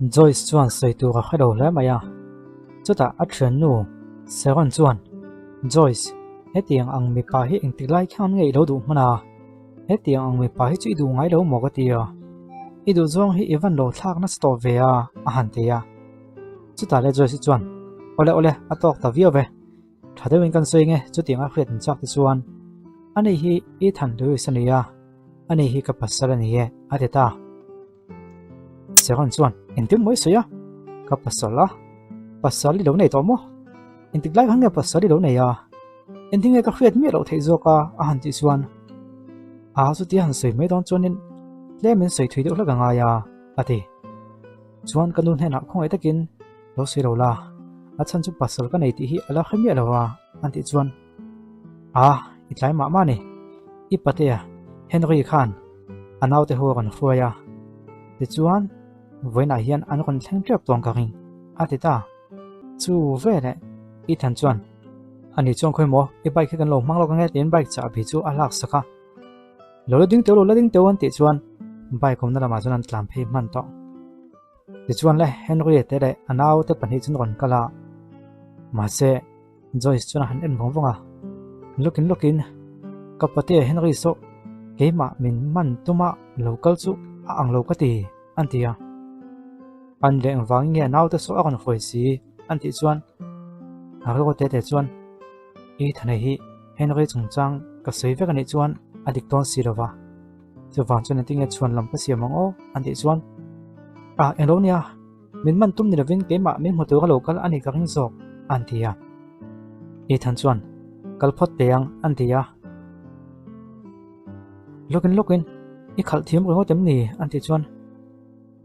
Joyce chuan sawi tur a hre lo hle mai a. Chutah a thiannu Sharon chuan, Joyce, hetiang ang mipa hi engtik lai khan nge i lo duh hman a? Hetiang ang mipa hi chu i duh ngai lo maw ka ti a. I duh zawng hi i van lo thlak nasa tawh ve a, a han ti a. Chutah le Joyce chuan, Awle awle, a tawk ta viau ve. Tha deuhin kan sawi nge chutiang a hriat chak te chuan ani hi Ethan Lewis a ni a, ani hi ka pasal a ni e, a ti ta. Sharon chuan, Engtin maw i sawi a? Ka pasal a? Pasal i lo nei tawh maw? Engtik lai khan nge pasal i lo nei a? Engtin nge ka hriat miah loh theih zawk a? a han tih chuan, A chutia han sawi mai dawn chuanin tlemin sawi thui deuh hlek a ngai a, a ti. Chuan ka nu hnenah khawngaih takin lo sawi lo la, a chhan chu pasal ka nei tih hi a la hre miah lo a, an tih chuan, A, i tlai mah mah ni, i patea Henry khan a naute ho a rawn hruai a, tichuan vawiinah hian an rawn thleng tep tawng ka ring, a ti ta. Chu veleh Ethan chuan, Ani chuan khawi maw, i bike hi kan lo hmang lawk ange tiin bike chahbi chu a hlak sak a. Lo la ding teuh lo la ding teuh an tih chuan bike awmna lamah chuan an tlan phei hman tawh. Tichuan le Henry te leh a naute pahnih chuan rawn kal a, mahse Joyce chuan a han en vawng vawng a, Lawkin lawkin ka patea Henry saw keimah min man tuma lo kal chu a ang lo ka ti an ti a. An leh engvangin nge a naute saw a rawn hruai si an tih chuan a rilru te te chuan Ethan-a hi Henry chungchang ka sawi vek a nih chuan a dik dawn si lo va, chuvang chuan engtin nge chhuan lam ka siam ang aw an tih chuan Ah englo nia, min man tum ni lovin keimah min hmu tur a lo kal a nih ka ring zawk an ti a. Ethan chuan Kal phawt teh ang an ti a. Lawkin lawkin i khalh thiam ringawt em ni an tih chuan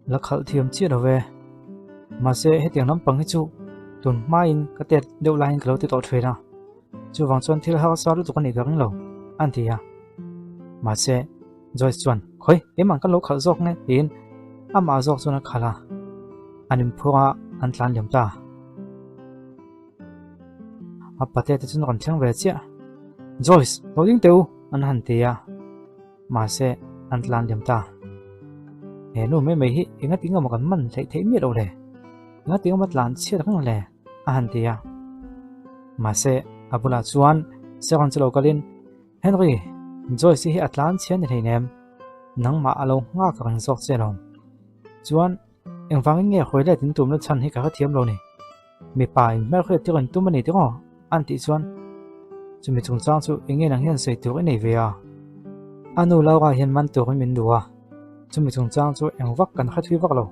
La khalh thiam chiah lo ve. Mahse hetiang lampang hi chu tun hmain ka tet deuh laiin ka lo ti tawh thin a. Chuvang chuan thil harsa lutuk a nih ka ring lo, an ti a. Mahse Joyce chuan, Khawi, keimah kan lo khalh zawk nge? tiin amah zawk chuan a khalh a. An inphur a, an tlan liam ta. A pate te chuan rawn thleng ve chiah. Joyce, lo ding teh u, an han ti a. Mahse, an tlan liam ta. He nu mai mai hi enga tinga maw kan man hleih theih miah loh le? Enga tinga maw tlan chhiat reng le? a han ti a. Mahse, a bulah chuan Sharon chu lo kalin, Henry, Joyce hi a tlan chhiat ni hleinem, nangmah a lo nghak reng zawk che alawm. Chuan, engvangin nge hawi let in tumna chhan hi ka hrethiam lo ni? Mipa in hmelhriat tir an tum a ni tiraw? an tih chuan chumi chungchang chu eng nge nang hian sawi tur i nei ve a? A nu Laura hian man turin min duh a, chumi chungchang chu eng vak kan hre thui vak lo.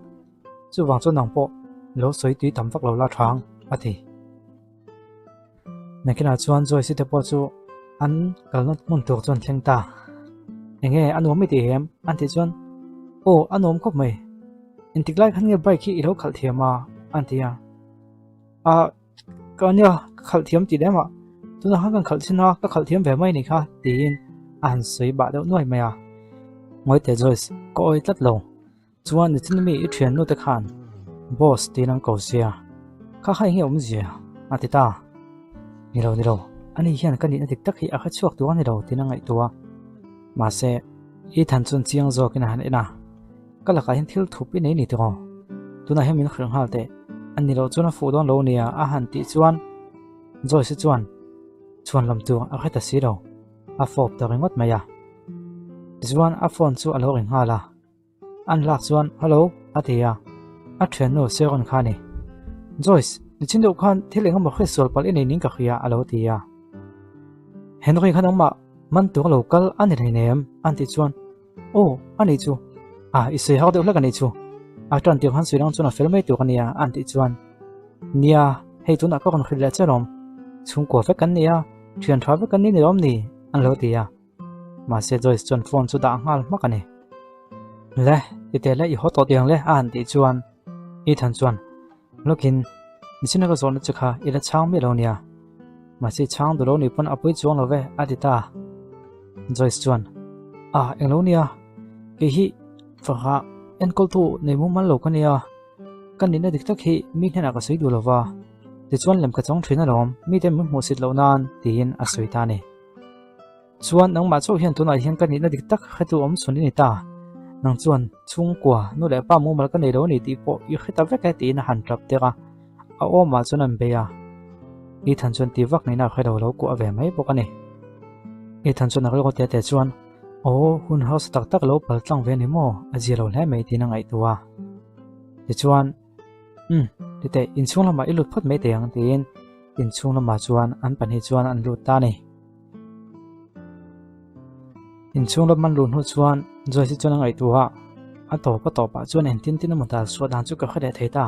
Chuvang chuan nang pawh lo sawi tui tam vak lo la thang, a ti. Nakinah chuan Joyce te pawh chu an kalna hmun tur chuan thleng ta. Eng nge a nuam i tih em? an tih chuan Aw, a nuam khawp mai. Engtik lai khan nge bike hi i lo khalh thiam a? an ti a. A, ka ania, ka khalh thiam tih lem ah, tunah khan kan khalh chin a, ka khalh thiam ve mai ni kha tiin a han sawi bah deuh nuai mai a. Ngawi teh Joyce, ka awi tlat lo. Chuan nichin mi i thiannu te khan boss tiin an ko sia, kha kha enge awmzia? a ti ta. Ni lo ni lo, ani hian ka nihna dik tak hi a hre chhuak tur a ni lo tiin a ngaihtuah a. Mahse, Ethan chuan chiang zawkin a han en a, Ka lakah hian thil thup i nei ni tiraw? Tunah hian min hrilh nghal teh, a ni loh chuan a fuh dawn lo nia a han tih chuan Joyce chuan chhuan lam tur a hre ta si lo, a fawp ta ringawt mai a. Tichuan a phone chu a lo ring nghal a. An lak chuan Hello a ti a, a thiannu Sharon kha a ni. Joyce, nichin deuh khan thil eng emaw hriat sual palh i nei ning ka hria a lo ti a. Henry kha nangmah man tur a lo kal a ni hleinem an tih chuan Aw, a nih chu. A, i sawi hak deuh hlek a nih chu. A tan tir khan sawi dang chuan a fel mai tur a nia an tih chuan Nia, hei tunah ka rawn hrilh leh che lawm. Chhungkua vek kan ni a, thian tha vek kan ni ni lawm ni an lo ti a. Mahse Joyce chuan phone chu dah nghal hmak a ni. Le, ti teh le i haw tawh tiang le a han tih chuan Ethan chuan Lawkin nichina ka zawhna che kha i la chhang miah lo nia. Mahse chhang duh lo ni pawn a pui chuang lo ve a ti ta. Joyce chuan A englo nia, kei hi fahrah enkawltu nei mumal lo ka nia, ka nihna dik tak hi mi hnenah ka sawi duh lo va, tichuan lem ka chawng thin alawm, mite min hmuhsit loh nan tiin a sawi ta a ni. Chuan nangmah chauh hian tunah hian ka nihna dik tak hretu awm chhun i ni ta. Nang chuan chhungkua nu leh pa mumal ka nei lo a ni tih pawh i hre ta vek e tiin a han tap tek a, a awmah chuan an bei a. Ethan chuan ti vak ngeina a hre lo lo kuah ve mai bawk a ni. Ethan chuan a rilru te te chuan, Aw, hun hausa tak tak lo pal tlang ve a ni maw? A zia lo hle mai tiin a ngaihtuah a. Tichuan, Umm, titeh, inchhung lamah i lut phawt mai teh ang tiin inchhung lamah chuan an pahnih chuan an lut ta a ni. Inchhung lam an luh hnu chuan Joyce chuan a ngaihtuah a, a tawp a tawpah chuan engtin tin emaw dal chhuah dan chu ka hre leh thei ta.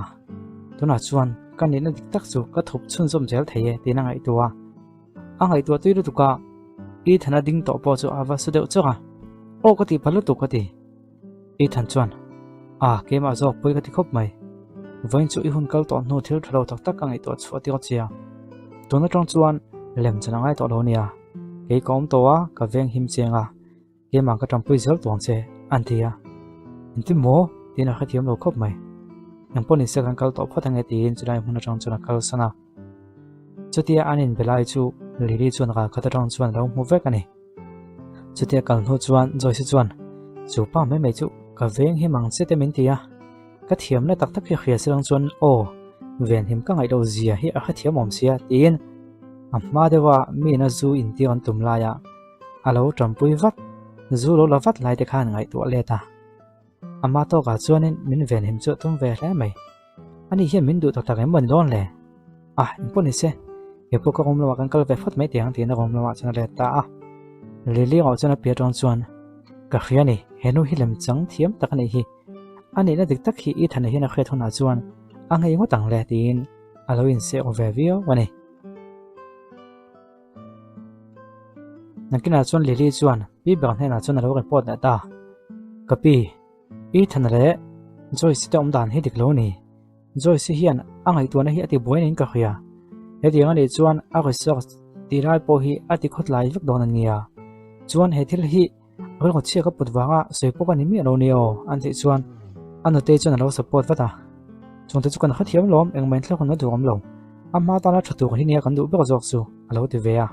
Tunah chuan ka nihna dik tak chu ka thup chhunzawm zel thei e tiin a ngaihtuah a. A ngaihtuah tui lutuk a, Ethan a ding tawh pawh chu a va su deuh chawk a, Aw ka tih pha lutuk ka ti. Ethan chuan, A, keimah zawk pawh i ka ti khawp mai. Vawiin chu i hun kal tawh hnu thil tha lo tak tak ka ngaihtuah chhuah tir che a. Tun atang chuan lem chan a ngai tawh lo nia. Kei ka awm tawh a, ka veng him cheng a, keimah ka tanpui zel tuang che, an ti a. Engtin maw? tiin a hrethiam lo khawp mai. Engpawh nise kan kal tawh phawt ange tiin chulai hmun atang chuan a kalsan a. Chutia an inbe lai chu Lily chuan ralkhat atang chuan a lo hmu vek a ni. Chutia kal hnu chuan Joyce chuan, Chu pa mai mai chu ka veng him ang che te min ti a, ka thiamna tak tak hi hria silang chuan aw, ven him ka ngaih loh zia hi a hrethiam awm sia tiin a hma deuha miin a zu intir an tum laia a lo tanpui vat, zu lo la vat lai te khan ngaihtuah let a. Ama tawkah chuanin min ven him chu a tum ve hle mai. Ani hian min duh tak tak em maw ni dawn le? Ah, engpawh ni se, kei pawh ka room lamah kan kal ve phawt mai teh ang tiin a room lamah chuan a let ta a. Lily erawh chuan a piah atang chuan, Ka hria ni, he nu hi lem chang thiam tak a nih hi. A nihna dik tak hi Ethan-a hian a hriat hunah chuan a ngei ngawt ang le tiin a lo inseh aw ve viau a ni. Nakinah chuan Lily chuan pi ber hnenah chuan a lo report leh ta. Ka pi, Ethan leh Joyce te awm dan hi dik lo ni. Joyce hian a ngaihtuahna hi a ti buai niin ka hria. Hetiang anih chuan a research tih lai pawh hi a ti khawtlai vek dawn a nia. Chuan he thil hi rilru chhiak a put vanga sawi pawk a ni miah lo ni aw an tih chuan a nutei chuan a lo support vat a. Chungte chu kan hrethiam lawm engmah inthlak hun a duh awm lo. A hma tana tha tur hi nia kan duh ber zawk chu a lo ti ve a.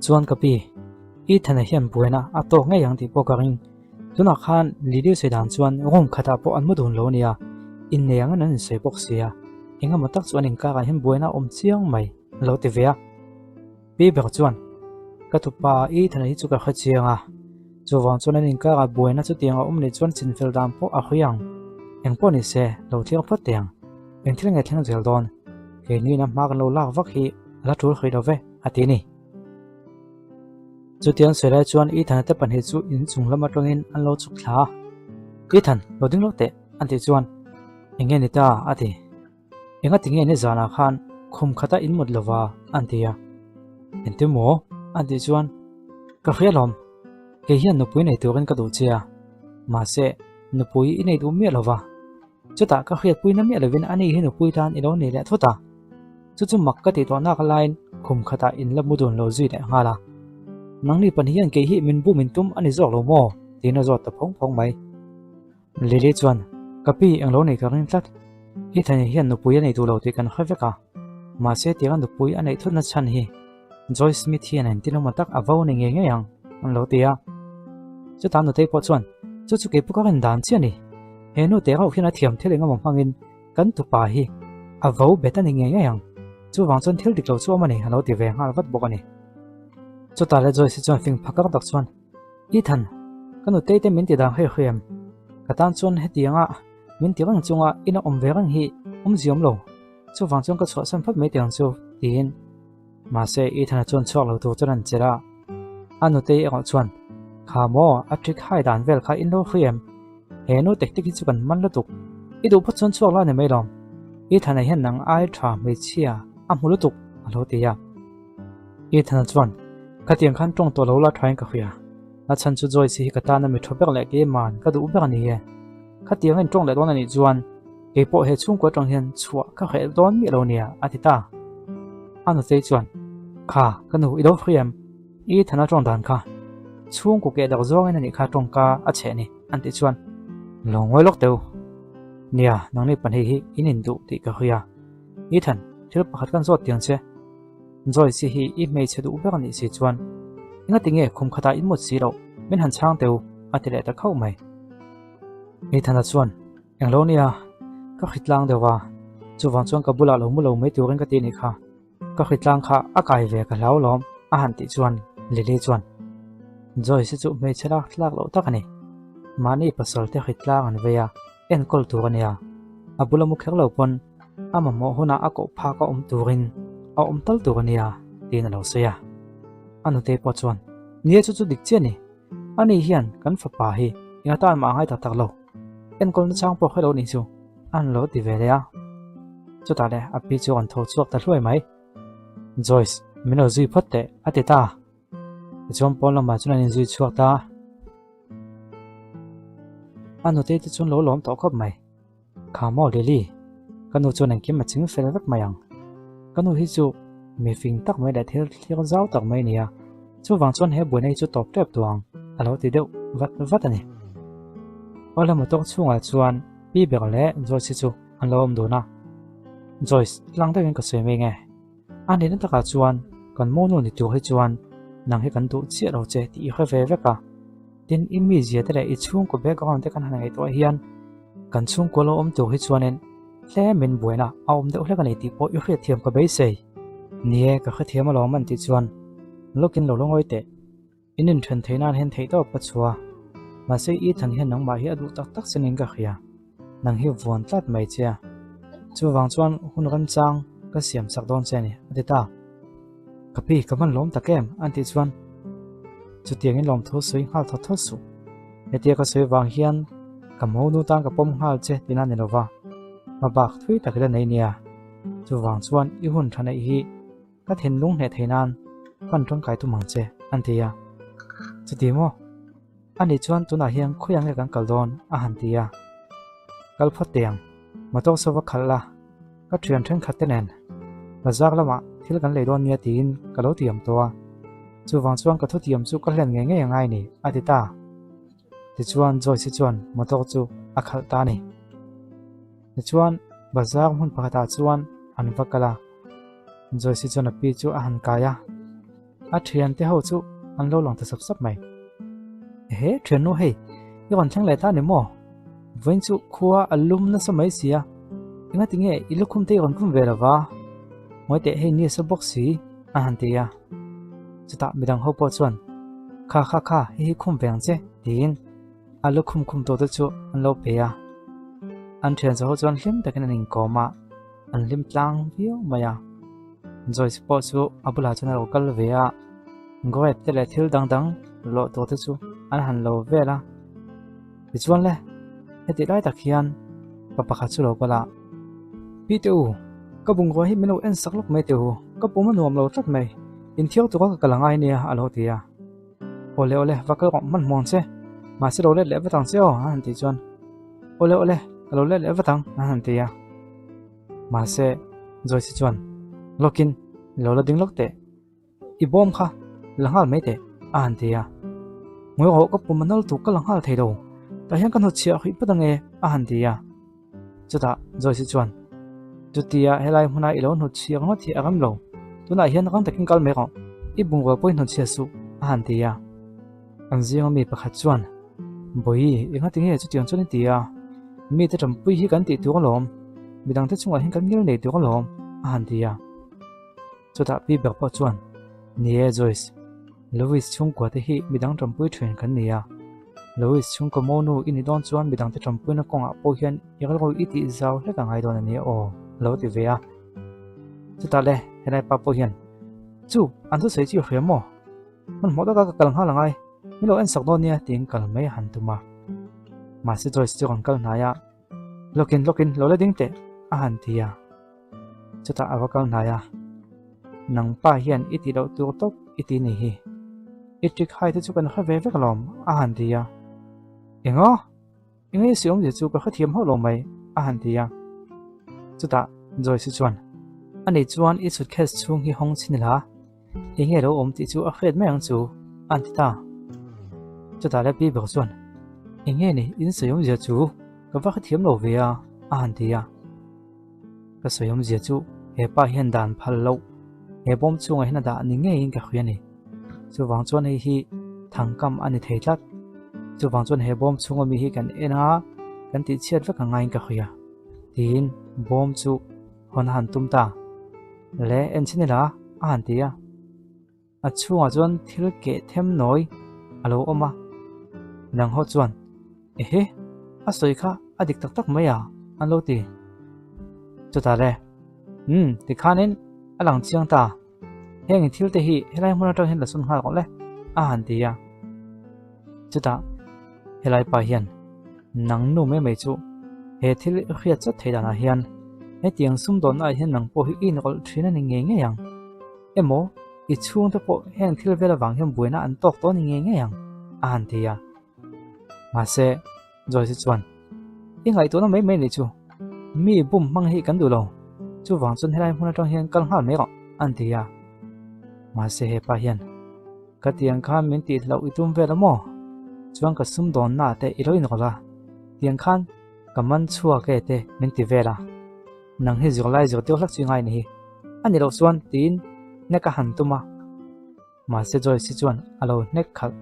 Chuan ka pi, Ethan-a hian buaina a tawk ngei ang tih pawh ka ring. Tunah khan Lydia sawi dan chuan room khatah pawh an mu dun lo ania, innei angin an insawi bawk sia, engemaw tak chu an inkarah hian buaina a awm chiang mai a lo ti ve a. Pi ber chuan, Ka tupa Ethan-a hi chu ka hre chiang a, chuvang chuan an inkarah buaina chutiang a awm leh chuan chinfel dan pawh a hawi ang. Engpawh ni se, lo thlir phawt teh ang. Eng thil nge thleng zel dawn? Keini ina hma kan lo lak vak hi a la tul hrih lo ve, a ti a ni. Chutiang sawi lai chuan Ethan-a te pahnih chu inchung lam atangin an lo chhuk thla a. Ethan, lo ding lo teh, an tih chuan, Eng nge ni ta? a ti. Enga ti nge nizanah khan khum khata in mut lova? an ti a. Engtin maw? an tih chuan, Ka hria lawm, kei hian nupui nei turin ka duh che a, mahse nupui i nei duh miah lova. Chutah ka hriatpuina miah lovin ani hi nupui tan i lo nei leh thut a. Chu chu mak ka tih tawh nak laiin khum khatah in la mu dun lo zui leh nghal a. Nangni pahnih hian kei hi min bu min tum a ni zawk lo maw? tiin a zawt ta phawng phawng mai. Lily chuan, Ka pi, englo nei ka ring tlat. I thani hian nupui a nei duh lo tih kan hre vek a. Mahse tianga nupui a neih thutna chhan hi Joy Smith hian engtin awm tak a vo ni ngei ngei ang, an lo ti a. Chutah nutei pawh chuan, Chu chu kei pawh ka rin dan chiah a ni. He nu te rauh hian a thiam thil engemaw hmangin kan tupa hi a vo bet a ni ngei ngei ang. Chuvang chuan thil dik lo chu awm a ni, a lo ti ve nghal vat bawk a ni. Chutah le Joyce chuan fing phakar tak chuan, Ethan, ka nutei te min ti dang hei hriam. Ka tan chuan hetianga min ti reng chunga ina awm ve reng hi awmzia awm lo. Chuvang chuan ka chhuahsan phawt mai teh ang chu, tiin. Mahse, Ethan-a chuan chhuak lo tur chuan an chelh a. A nutei erawh chuan, Kha maw, a trick hai dan vel kha in lo hri em? He nu tactic hi chu kan man lutuk. I duh phawt chuan chhuak la ni mai lawm. Ethan-a hian nang ai tha hmeichhia a hmu lutuk, a lo ti a. Ethan-a chuan, Khatiang khan tawng tawh lo la thain ka hria. A chhan chu Joyce hi ka tana mi tha ber leh keima'n ka duh ber a ni e. Khatiang a intawng leh dawn a nih chuan kei pawh he chhungkua atang hian chhuah ka hreh dawn miah lo nia, a ti ta. A nutei chuan, Kha, ka nu i lo hria em? I thana tawng dan kha chhungkaw keh dak zawngin a nih kha tawngka a chheh ni, an tih chuan, Lo ngawi lawk teu. Nia, nangni pahnih hi in induh tih ka hria. Ethan, thil pakhat kan zawt tiang che. Joyce hi i hmeichhe duh ber a nih si chuan enga tinge khum khatah in mut si loh, min han chhang teu, a ti leh ta khauh mai. Ethana chuan, Englo nia, ka hritlang deuh a, chuvang chuan ka bulah lo mu lo mai turin ka ti a nih kha. Ka hritlang kha a kai ve ka hlau lawm a han tih chuan Lily chuan, Joyce chu hmeichhe lak tlak loh tak a ni. Mahni pasal te hritlang an vei a, enkawl tur a nia. A bula mu kher lo pawn a mamawh hunah a koh phak a awm turin a awm tal tur a nia tiin a lo sawi a. A nutei pawh chuan, Nia chu chu dik chiah a ni. Ani hian kan fapa hi eng atan mah a ngai tak tak lo. Enkawl nachang pawh hre lo nih chu an lo ti ve leh a. Chutah leh a pi chu an tho chhuak ta hluai mai. Joyce, min lo zui phawt teh a ti ta. Tichuan pawn lamah chuan an inzui chhuak ta. A nute te chuan lo lawm tawh khawp mai. Kha maw Lily, ka nu chuan engkim a ching fel vek mai ang. Ka nu hi chu mi fing tak mai leh thil thlir zau tak mai a ni a, chuvang chuan he buaina hi chu tawp tep duh ang a lo ti deuh vat vat a ni. Awle motor chhungah chuan Pi ber leh Joyce hi chu an lo awm dun a. Joyce, tlang deuhin ka sawi mai nge? A nihna takah chuan kan monu ni tur hi chuan nang hi kan duh chiah lo che tih i hre ve vek a. Tin, i mizia te leh i chhungkaw background te kan han ngaihtuah hian kan chhungkaw lo awm tur hi chuanin tlemin buaina a awm deuh hlek a ni tih pawh i hriatthiam ka beisei. Ni e, ka hrethiam alawm an tih chuan lawkin lo la ngawi teh. In inthen theih nan hian theih tawp ka chhuah a, mahse Ethan hian nangmah hi a duh tak tak chenin ka hria, nang hi vuan tlat mai che a, chuvang chuan hun remchang ka siam chak dawn che a ni, a ti ta. Ka pi, ka van lawm tak em? an tih chuan chutiangin lawmthu sawi nghal thawt thawt suh. Hetia ka sawi vang hian ka monu tan ka pawm nghal che tina ni lova, hmabak thui tak ila nei nia, chuvang chuan i hun tha neih hi Ka thinlung hneh thei nan hman tangkai tum ang che, an ti a. Chuti maw? Ani chuan tunah hian khawi ang nge kan kal dawn? a han ti a. Kal phawt teh ang, motor saw va khalh la, ka thian thenkhat te nen bazar lamah thil kan lei dawn nia tiin ka lo tiam tawh a. Chuvang chuan ka thutiam chu ka hlen ngei ngei angai ni, a ti ta. Tichuan Joyce chuan motor chu a khalh ta a ni. Tichuan bazar hmun pakhatah chuan an va kal a. Joyce chuan a pi chu a han kai a, a thiante ho chu an lo lang ta sap sap mai. Ehe, thiannu hei, i rawn thleng leh ta ni maw? Vawiin chu khua a lum nasa mai si a, engati nge i lukhum te i rawn khum ve lo va? Ngawi teh hei ni a sa bawk si, a han ti a. Chutah midang ho pawh chuan, Kha kha kha, hei hi khum ve ang che, tiin A lukhum khum tawh te chu an lo pe a, an thian zaho chuan hlim takin an inkawm a, an hlim tlang viau mai a. Joyce pawh chu a bulah chuan a lo kal ve a, grape te leh thil dang dang lawh tawh te chu an han lo vel a. Tichuan le, hetih lai tak hian pa pakhat chu lo kal a, Pi te u, ka bungrua hi min lo en sak lawk mai teh u, ka pum a nuam lo tlat mai, inthiar tura ka kal angai nia a lo ti a. Awle awle, va kal rawh hman hmuang che, mahse lo let leh vat ang che aw a han tih chuan Awle awle, ka lo let leh vat ang a han ti a. Mahse Joyce chuan Lawkin lo la ding lawk teh, i bawm kha la nghal mai teh a han ti a. Ngawi rawh ka pum a nal tuk ka la nghal thei lo, tah hian ka hnutchhiah hrih phawt ange a han ti a. Chutah Joyce chuan, Chutia helai hmuna i lo hnutchhiah ngawt hi a rem lo, tunah hian rang takin kal mai rawh, i bungrua pawh i hnutchhiah suh, a han ti a. An zinga mi pakhat chuan, Bawihi, engati nge chutiang chuan i ti a? Mite ṭampui hi kan tih tur alawm, midangte chungah hian kan ngil nei tur alawm, a han ti a. Chutah pi ber pawh chuan, Ni e Joyce, Louis chhungkua te hi midang ṭampui ṭhin kan ni a. Louis chhungkaw monu i ni dawn chuan midangte ṭampuina kawngah pawh hian i rilru i tih zau hlek a ngai dawn a nia aw, a lo ti ve a. Chutah le, helai pa pawh hian, Chu, an thusawi chu i hria maw? Hmanhmawh taka ka kal nghal angai, min lo en sak dawn nia tiin kal mai a han tum a. Mahse Joyce chu rawn kal hnai a, Lawkin, lawkin, lo la ding teh, a han ti a. Chutah a va kal hnai a, Nang pa hian i tih loh tur tawp i ti ni hi. I ṭik hai te chu kan hre ve vek alawm, a han ti a. Engaw? Enge i sawi awmzia chu ka hrethiam hauh lo mai, a han ti a. Chutah Joyce chuan, Ani chuan i suitcase chhung hi hawng chhin ila, Enge lo awm tih chu a hriat mai ang chu, a ti ta. Chutah le pi ber chuan, Enge ni in sawi awmzia chu ka va hrethiam lo ve a, a han ti a. Ka sawi awmzia chu he pa hian dan phal loh, he bawm chhungah hian a dah ni ngeiin ka hria a ni. Chuvang chuan hei hi thangkam a ni thei tlat. Chuvang chuan he bawm chhunga mi hi kan en a. kan tih chhiat vek a ngaiin ka hria tiin bawm chu hawn a han tum ta. Le en chhin ila a han ti a. A chhungah chuan thil keh them nawi a lo awm a, midang ho chuan Ehe, a sawi kha a dik tak tak mai a an lo ti. Chutah le, Umm, tikhanin a lang chiang ta, heng thil te hi helai hmun atang hian la sawn nghal rawh le a han ti a. Chutah helai pa hian nang nu mai mai chu he thil i hriat chat thei danah hian hetiang sumdawnna ah hian nang pawh hi i inrawlh thin a ni ngei ngei ang. Emaw, i chhungte pawh heng thil vel avang hian buaina an tawk tawh a ni ngei ngei ang, a han ti a. Mahse, Joyce chuan, I ngaihtuahna mai mai nih chu, mi bum hmang hi kan duh lo, chuvang chuan helai hmun atang hian kal nghal mai rawh, a han ti a. Mahse hepa hian, Ka tiang khan min tih hlauh i tum vel a maw? Chuan ka sumdawnna te i lo inrawlh a, tiang khan ka man chhuak e te min ti vel a. Nang hi zirlai zir deuh hlak chu i ngai ni hi. A ni loh chuan tiin hnek a han tum a. Mahse Joyce hi chuan a lo hnek khalh.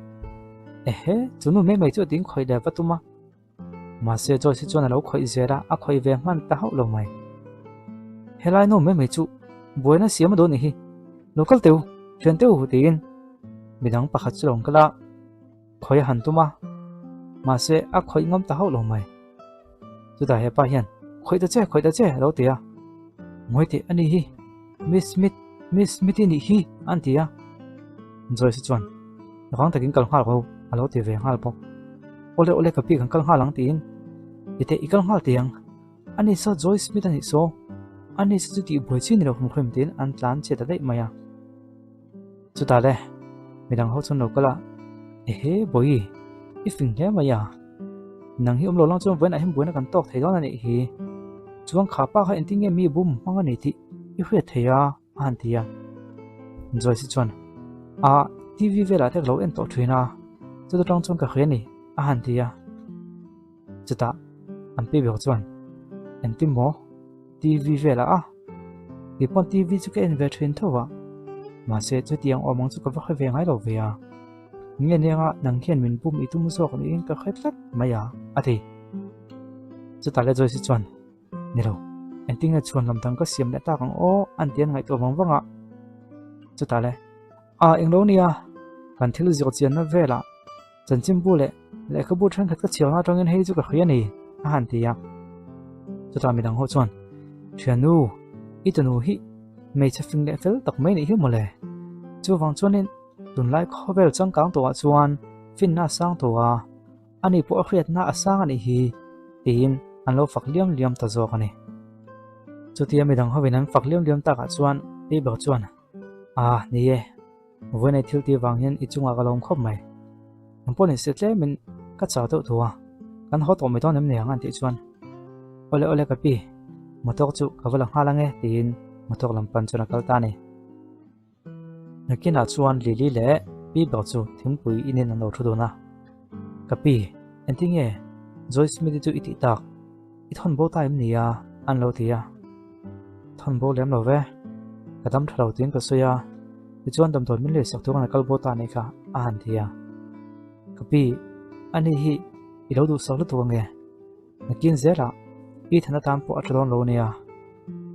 Ehe, chu nu mai mai chu a ding khawih leh va tum a. Mahse Joyce hi chuan a lo khawih zel a, a khawih ve hman ta hauh lo mai. Helai nu mai mai chu buaina siam a dawn nih hi. Lo kal teu, thian teu tiin midang pakhat chu lo kal a. Khawih a han tum a, mahse a khawih ngam ta hauh lo mai. Chutah hepa hian, Khawih ta che, khawih ta che, a lo ti a. Ngawi teh a ni hi, Miss Smith, Miss Smith i nih hi, an ti a. Joyce chuan, Rang takin kal nghal ro, a lo ti ve nghal bawk. Awle awle ka pi kan kal nghal ang tiin, I teh i kal nghal teh ang, a ni saw Joyce Smith a nih saw, a ni saw chu tih buai chi ni lo hrim hrim tiin an tlan chhe ta daih mai a. Chutah le, midang ho chuan lo kal a, Ehe, Bawihi, i fing hle mai a. Nang hi awm lo lang chuan vawiinah hian buaina kan tawk thei dawn a nih hi. Chuan kha pa kha engtin nge mi bum hmang a ni tih i hriat thei a, a han ti a. Joyce chuan, A, TV velah te ka lo en tawh thin a, chuta tang chuan ka hria a ni, a han ti a. Chutah an pi ber chuan, Engtin maw? TV velah a? Kei pawn TV chu ka en ve thin tho a, mahse chutiang awm ang chu ka va hre ve ngai lo ve a. Nge nia nang hian min bum i tum zawk niin ka hre tlat mai a, a ti. Chutah le Joyce chuan, Ni lo, engtin nge chhuan lam dang ka siam leh tak ang aw an ti an ngaihtuah vang vang a. Chutah le, A englo nia, kan thil zir chianna velah Chanchinbu leh lehkhabu thenkhat ka chhiarna atangin hei chu ka hria a ni, a han ti a. Chutah midang ho chuan, Thiannu, i tunu hi hmeichhe fing leh fel tak mai nih hi mawle. Chuvang chuanin tunlai khawvel changkang tawhah chuan finna a sang tawh a, ani pawh a hriatna a sang a nih hi, tiin an lo fak liam liam ta zawk a ni. Chutia midang hovin an fak liam liam takah chuan Bieber chuan, Ah, ni e. Vawiinei thil tih vang hian i chungah ka lawm khawp mai. Ang pawh ni se tlemin ka chau deuh thu a, kan haw tawh mai dawn em ni ang an tih chuan Awle awle ka pi, motor chu ka va la nghal ange tiin motor lam pan chuan a kal ta a ni. Nakinah chuan Lily leh pi ber chu thingpui inin an lo thu dun a, Ka pi, engtinge Joy Smith-i chu i tih tak? I thawn bo ta em ni a? an lo ti a. Thawn bo lem lo ve. Ka dam tha lo tiin ka sawi a, tichuan damdawi min leisak tur an kal bo ta anih kha a han ti a. Ka pi, ani hi i lo duhsak lutuk ange. Nakin zelah i than atan pawh a tha dawn lo ania.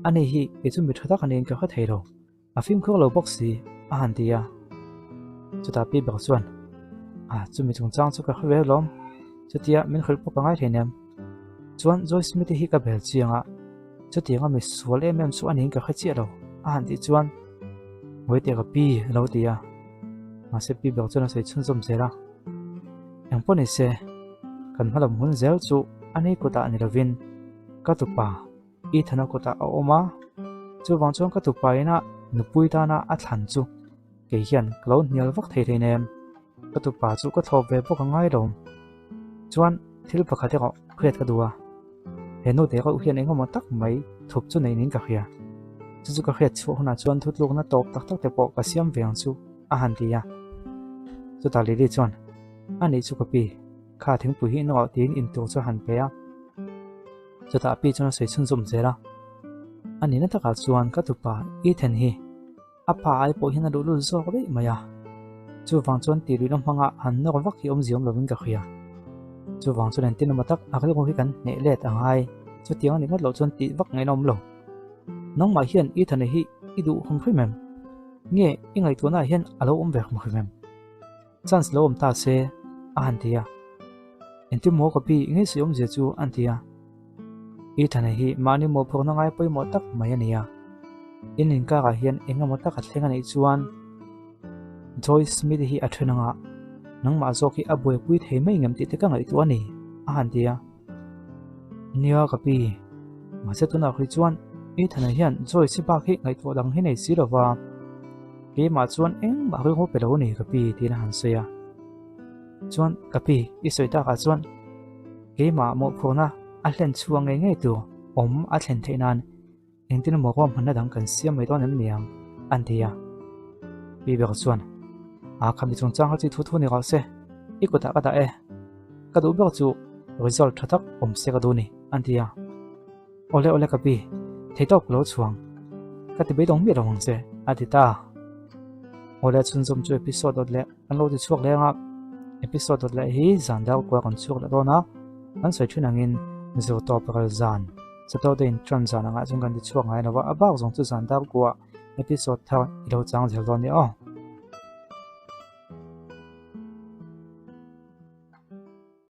Ani hi kei chu mi tha tak aniin ka hre thei lo. A fimkhur lo bawk si, a han ti a. Chutah Pi Ber chuan, A, chumi chungchang chu ka hre ve alawm. Chutia min hrilh pawh ka ngai thei nem. Chuan Joy Smith-i hi ka bel chiang a, chutianga mi sual em em chu a niin ka hre chiah lo, a han tih chuan, Ngawi teh ka pi, a lo ti a. Mahse Pi Ber chuan a sawi chhunzawm zel a. Eng pawh ni se, kan hmalam hun zel chu a ni kutah ni lovin ka tupa, Ethan-a kutah a awm a, chuvang chuan ka tupa ina nupui tana a thlan chu kei hian ka lo hnial vak thei thei nem. Ka tupa chu ka thlawp ve bawk a ngai lo. Chuan thil pakhat erawh hriat ka duh a, he nu te reuh hian engemaw tak mai thup chu nei niin ka hria. Chu chu ka hriat chhuah hunah chuan thutlukna tawp tak tak te pawh ka siam ve ang chu a han ti a. Chutah Lily chuan, A nih chu ka pi, kha thingpui hi inrawh tiin intur chu a han pe a. Chutah pi chuan a sawi chhunzawm zel a, A nihna takah chuan ka tupa Ethan hi a pa ai pawh hian a luhlul zawk daih mai a, chuvang chuan tih luihna hmanga han nawr vak hi awmzia awm lovin ka hria. Chuvang chuan engtin emaw tak a rilru hi kan hneh let a ngai. Chutiang a nih ngawt loh chuan tih vak ngaihna awm lo. Nangmah hian Ethan-a hi i duh hrim hrim em? Nge i ngaihtuahnaah hian a lo awm ve hrim hrim em? Chance lo awm ta se a han ti a. Engtin maw ka pi ngei sawi awmzia chu an ti a. Ethan-a hi mahni mawhphurhna ngai pawimawh tak mai a ni a. In inkarah hian eng emaw tak a thleng a nih chuan Joy Smith hi a then anga nangmah zawk hi a buaipui thei mai ngem tih te ka ngaihtuah a ni a han ti a. Nia ka pi, mahse tunah khi chuan Ethan-a hian Joyce-i bak hi ngaihtuah dang hi nei si lo va, keimah chuan engmah rilru pe lo a ni ka pi tiin a han sawi a. Chuan ka pi i sawi takah chuan keimah mawhphurhna a hlen chhuak ngei ngei tur awm a thlen theih nan Engtin emaw ruahmanna dang kan siam mai dawn em ni ang? an ti a. Pi ber chuan, A khami chungchang kha chi thu thu ni rawh se, i kutah ka dah e. Ka duh ber chu result tha tak awm se ka duh ni, an ti a. Awle awle ka pi, theitawp ka lo chhuang, ka ti beidawng miah lo ang che, a ti ta. Awle chhunzawm chu episode dawt leh kan lo ti chhuak leh ang a, episode dawt leh hi zan dar kual kan chhuak leh dawn a, kan sawi thin angin zirtawp ral zan. Saturday in tran zan angah chuan kan ti chhuak ngai lo va, a bak zawng chu zan dar kuah episode thar i lo chang zel dawn nia aw.